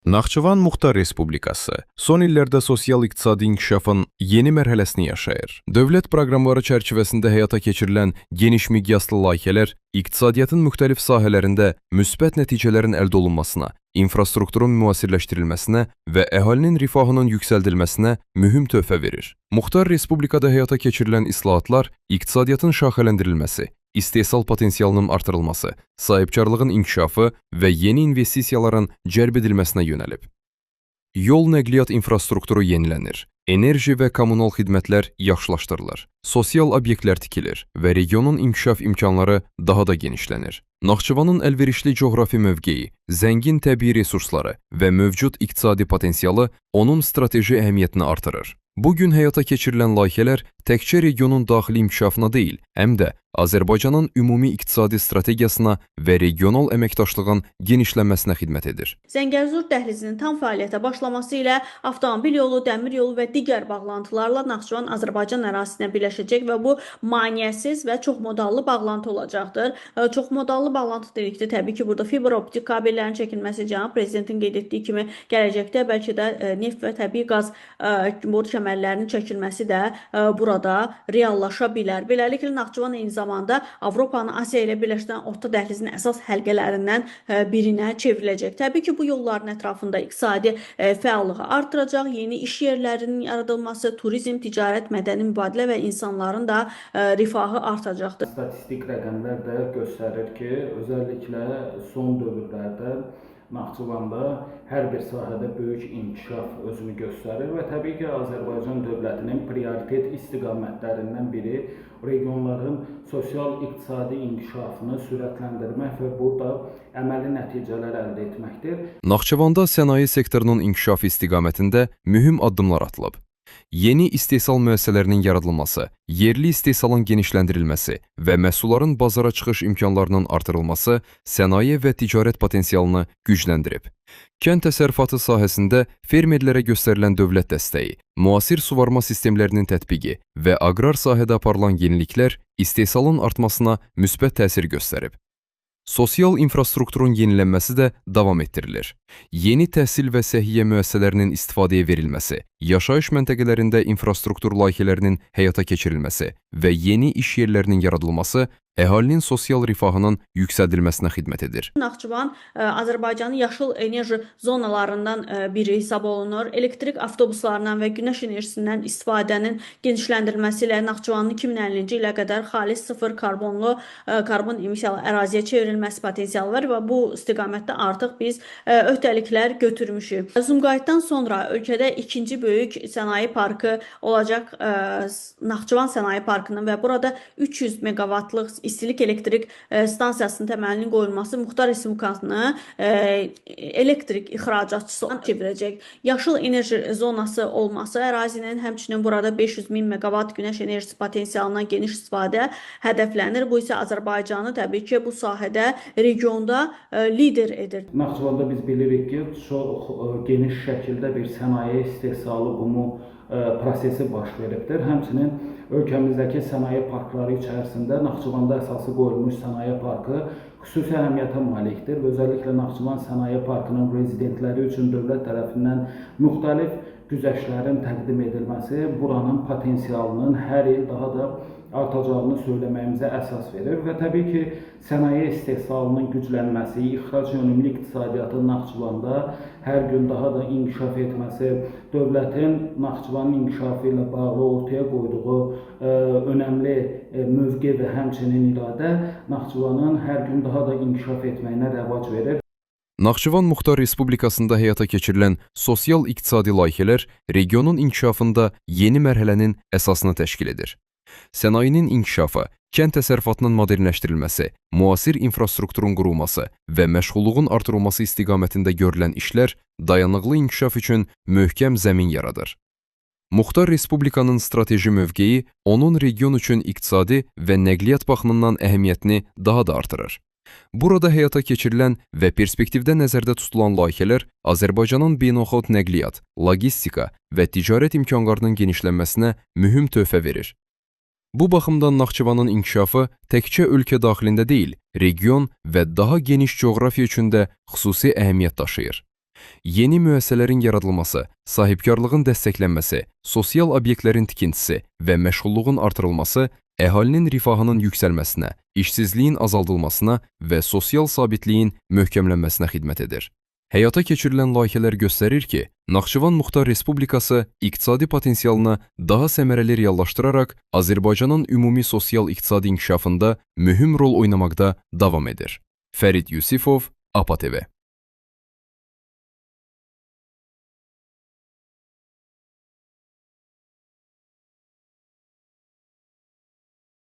Naxçıvan Muxtar Respublikası son illərdə sosial-iqtisadi inkişafın yeni mərhələsini yaşayır. Dövlət proqramları çərçivəsində həyata keçirilən geniş miqyaslı layihələr iqtisadiyyatın müxtəlif sahələrində müsbət nəticələrin əldə olunmasına, infrastrukturun müasirləşdirilməsinə və əhalinin rifahının yüksəldilməsinə mühüm töhfə verir. Muxtar Respublikada həyata keçirilən islahatlar iqtisadiyyatın şaxələndirilməsi, istehsal potensialının artırılması, sahibkarlığın inkişafı və yeni investisiyaların cəlb edilməsinə yönəlib. Yol nəqliyyat infrastrukturu yenilənir, enerji və kommunal xidmətlər yaxşılaşdırılır, sosial obyektlər tikilir və regionun inkişaf imkanları daha da genişlənir. Naxçıvanın əlverişli coğrafi mövqeyi, zəngin təbii resursları və mövcud iqtisadi potensialı onun strateji əhəmiyyətini artırır. Bu gün həyata keçirilən layihələr təkcə regionun daxili inkişafına deyil, həm də Azərbaycanın ümumi iqtisadi strategiyasına və regional əməkdaşlığın genişlənməsinə xidmət edir. Zəngəzur dəhlizinin tam fəaliyyətə başlaması ilə avtomobil yolu, dəmir yolu və digər bağlantılarla Naxçıvan Azərbaycan ərazisinə birləşəcək və bu maneəsiz və çoxmodallı bağlantı olacaqdır. Çoxmodallı bağlantı dedikdə təbii ki, burada fiber optik kabellərin çəkilməsi, cənab prezidentin qeyd etdiyi kimi gələcəkdə bəlkə də neft və təbii qaz boru kəmərlərinin çəkilməsi də burada reallaşa bilər. Beləliklə Naxçıvan eyni zamanda Avropanı Asiya ilə birləşdirən orta dəhlizin əsas həlqələrindən birinə çevriləcək. Təbii ki, bu yolların ətrafında iqtisadi fəallığı artıracaq, yeni iş yerlərinin yaradılması, turizm, ticarət, mədəni mübadilə və insanların da rifahı artacaqdır. Statistik rəqəmlər də göstərir ki, özəlliklə son dövrlərdə Naxçıvanda hər bir sahədə böyük inkişaf özünü göstərir və təbii ki, Azərbaycan dövlətinin prioritet istiqamətlərindən biri regionların sosial-iqtisadi inkişafını sürətləndirmək və burada əməli nəticələr əldə etməkdir. Naxçıvanda sənaye sektorunun inkişafı istiqamətində mühüm addımlar atılıb. Yeni istehsal müəssisələrinin yaradılması, yerli istehsalın genişləndirilməsi və məhsulların bazara çıxış imkanlarının artırılması sənaye və ticarət potensialını gücləndirib. Kənd təsərrüfatı sahəsində fermerlərə göstərilən dövlət dəstəyi, müasir suvarma sistemlərinin tətbiqi və aqrar sahədə aparılan yeniliklər istehsalın artmasına müsbət təsir göstərib. Sosial infrastrukturun yenilənməsi də davam etdirilir. Yeni təhsil və səhiyyə müəssisələrinin istifadəyə verilməsi, yaşayış məntəqələrində infrastruktur layihələrinin həyata keçirilməsi və yeni iş yerlərinin yaradılması əhalinin sosial rifahının yüksəldilməsinə xidmət edir. Naxçıvan Azərbaycanın yaşıl enerji zonalarından biri hesab olunur. Elektrik avtobuslarından və günəş enerjisindən istifadənin genişləndirilməsi ilə Naxçıvanın 2050-ci ilə qədər xalis sıfır karbonlu karbon emissiyalı əraziyə çevrilməsi potensialı var və bu istiqamətdə artıq biz öhdəliklər götürmüşük. Sumqayıtdan sonra ölkədə ikinci böyük sənaye parkı olacaq Naxçıvan Sənaye Parkının və burada 300 meqavatlıq istilik elektrik stansiyasının təməlinin qoyulması Muxtar Respublikasını elektrik ixracatçısı çevirəcək. Yaşıl enerji zonası olması ərazinin, həmçinin burada 500 min meqavat günəş enerjisi potensialından geniş istifadə hədəflənir. Bu isə Azərbaycanı təbii ki, bu sahədə regionda lider edir. Naxçıvanda biz bilirik ki, çox geniş şəkildə bir sənaye istehsalı bumu prosesi baş veribdir. Həmçinin ölkəmizdəki sənaye parkları içərisində Naxçıvanda əsası qoyulmuş sənaye parkı xüsusi əhəmiyyətə malikdir və özəlliklə Naxçıvan Sənaye Parkının rezidentləri üçün dövlət tərəfindən müxtəlif güzəştlərin təqdim edilməsi buranın potensialının hər il daha da artacağını söyləməyimizə əsas verir və təbii ki, sənaye istehsalının güclənməsi, ixrac yönümlü iqtisadiyyatın Naxçıvanda hər gün daha da inkişaf etməsi, dövlətin Naxçıvanın inkişafı ilə bağlı ortaya qoyduğu önəmli mövqe və həmçinin iradə Naxçıvanın hər gün daha da inkişaf etməyinə rəvac verir. Naxçıvan Muxtar Respublikasında həyata keçirilən sosial-iqtisadi layihələr regionun inkişafında yeni mərhələnin əsasını təşkil edir. Sənayenin inkişafı, kənd təsərrüfatının modernləşdirilməsi, müasir infrastrukturun qurulması və məşğulluğun artırılması istiqamətində görülən işlər dayanıqlı inkişaf üçün möhkəm zəmin yaradır. Muxtar Respublikanın strateji mövqeyi onun region üçün iqtisadi və nəqliyyat baxımından əhəmiyyətini daha da artırır. Burada həyata keçirilən və perspektivdə nəzərdə tutulan layihələr Azərbaycanın beynəlxalq nəqliyyat, logistika və ticarət imkanlarının genişlənməsinə mühüm töhfə verir. Bu baxımdan Naxçıvanın inkişafı təkcə ölkə daxilində deyil, region və daha geniş coğrafiya üçün də xüsusi əhəmiyyət daşıyır. Yeni müəssisələrin yaradılması, sahibkarlığın dəstəklənməsi, sosial obyektlərin tikintisi və məşğulluğun artırılması əhalinin rifahının yüksəlməsinə, işsizliyin azaldılmasına və sosial sabitliyin möhkəmlənməsinə xidmət edir. Həyata keçirilən layihələr göstərir ki, Naxçıvan Muxtar Respublikası iqtisadi potensialını daha səmərəli reallaşdıraraq Azərbaycanın ümumi sosial-iqtisadi inkişafında mühüm rol oynamaqda davam edir. Fərid Yusifov, APA TV.